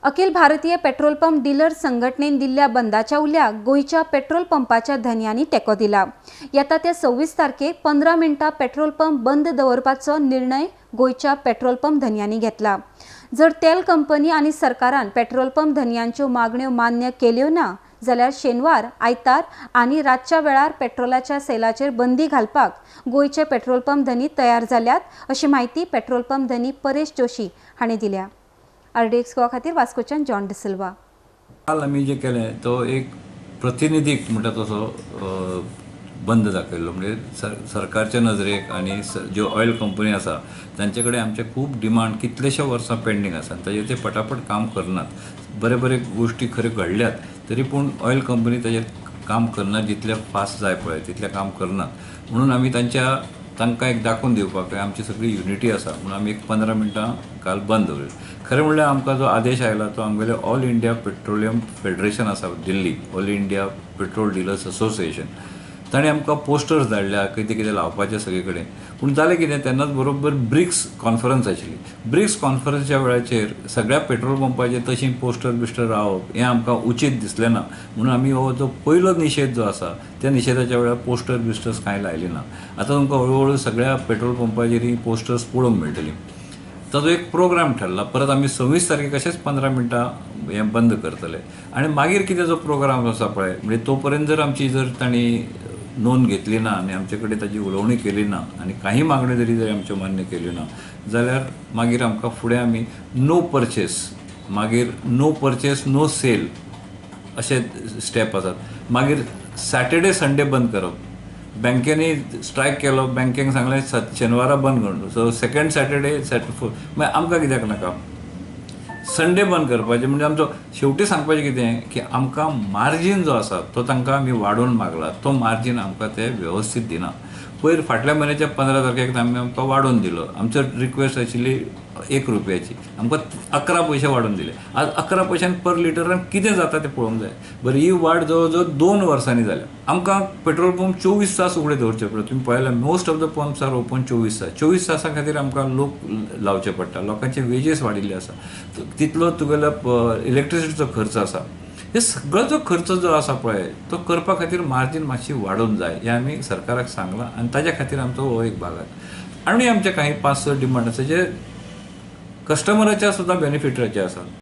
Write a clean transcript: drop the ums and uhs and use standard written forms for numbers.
Akhil Bharatiya petrol pump dealer संघटनेन दिल्ल्या बंदाच्या उल्याक गोंयच्या पेट्रोल पंपाच्या धनयांनी तेंको दिला. येता त्या 26 तारखेक 15 मिनटां पेट्रोल पंप बंद दवरपाचो निर्णय गोंयच्या पेट्रोल पंप धनयांनी घेतला. जर तेल कंपनी आनी सरकारान पेट्रोल पंप धनयांच्यो मागण्यो मान्य केल्यो ना जाल्यार शेनवार, आयतार आनी रातच्या वेळार पेट्रोलाच्या सेलाचेर बंदी घालपाक गोंयचे पेट्रोल पंप धनी तयार जाल्यात अशी म्हायती पेट्रोल पंप धनी परेश जोशी हांणी दिल्या. आरडीएक्स गोवा खातीर वास्कोच्यान जॉन डिसिल्वा. काल आमी जे केलें तो एक प्रतिनिधीक म्हणटा तसो बंद दाखयल्लो, म्हणजे सरकारच्या नजरेक आनी ज्यो ऑयल कंपनी आसा तांचे कडेन आमचे खूब डिमांड कितलेशे वर्सां पेंडींग आसा, ताजेर ते पटापट काम करनात. बरे बरे गोश्टी खऱ्यो घडल्यात तरी पूण ऑयल कंपनी ताजेर काम करना, जितले फास्ट जाय पळय तितलें काम करनात. म्हणून आमी तांकां एक दाखोवन दिवपाक जाय आमची सगळी युनिटी आसा म्हणून आमी एक 15 मिनटां काल बंद दवरली. खरें म्हणल्यार आमकां जो आदेश आयला तो आमगेले ऑल इंडिया पेट्रोलियम फेडरेशन आसा Delhi, all India petrol dealers association, ताणें आमकां पोस्टर्स धाडल्या कितें कितें लावपाचें सगळे कडेन. पूण जालें कितें, तेन्नाच बरोबर ब्रिक्स कॉन्फरन्स आशिल्ली. ब्रिक्स कॉन्फरन्सच्या वेळाचेर सगळ्या पेट्रोल पंपाचेर तशीं पोस्टर बिस्टर रावप हें आमकां उचीत दिसलें ना, म्हणून आमी हो जो पयलो निशेध जो आसा त्या निशेधाच्या वेळार पोस्टर बिस्टर्स कांय लायले ना. आतां तुमकां हळू हळू सगळ्या पेट्रोल पंपाचेर ही पोस्टर्स पळोवंक मेळटली. ताजो एक प्रोग्राम ठरला, परत आमी 26 तारखेक अशेंच 15 मिनटां हें बंद करतले आनी मागीर कितें जो प्रोग्राम आसा पळय, म्हणजे तो पर्यंत जर आमची जर तांणी नोंद घेतली ना आनी आमचे कडेन ताजी उलोवणी केली ना आनी काही मागण्यो जरी जर आमच्यो मान्य केल्यो ना जाल्यार मागीर आमकां फुडें आमी नो परचेस, मागीर नो परचेस नो सेल अशे स्टेप आसात. मागीर सॅटर्डे संडे बंद करप, बँकेनी स्ट्रायक केलो, बँकेक सांगलें शेनवारा बंद करून, सो सेकंड सॅटर्डे मागीर आमकां कित्याक नाका संडे बंद करपाचें. म्हणजे आमचो शेवटी सांगपाचें कितें की आमकां मार्जीन जो आसा तो तांकां आमी वाडोवन मागला, तो मार्जीन आमकां ते वेवस्थीत दिना. पयर फाटल्या म्हयन्याच्या 15 तारखेक आमी आमकां वाडोवन दिलो, आमचो रिक्वेस्ट आशिल्ली 1 रुपयाची, आमकां 11 पयशे वाडोवन दिले. आज 11 पयशान पर लिटरान कितें जाता तें पळोवंक जाय. बरें, ही वाड जवळ जवळ 2 वर्सांनी जाल्या. आमकां पेट्रोल पंप 24 तास उगडे दवरचे पडटा. तुमी पळयल्यार most of the pumps are open 24 तास. 24 तासां खातीर आमकां लोक लावचे पडटा, लोकांचे वेजेस वाडिल्ले आसा, तितलो तुगेलो इलेक्ट्रिसिटीचो खर्च आसा. हे सगळो जो खर्च जो आसा पळय तो करपा खातीर मार्जीन मातशी वाडोवन जाय हें आमी सरकाराक सांगलां आनी ताज्या खातीर आमचो हो एक भाग आसा. आनी आमचे काही 5-6 डिमांड आसा जे कस्टमराच्या सुद्दां बेनिफिटाचे आसा.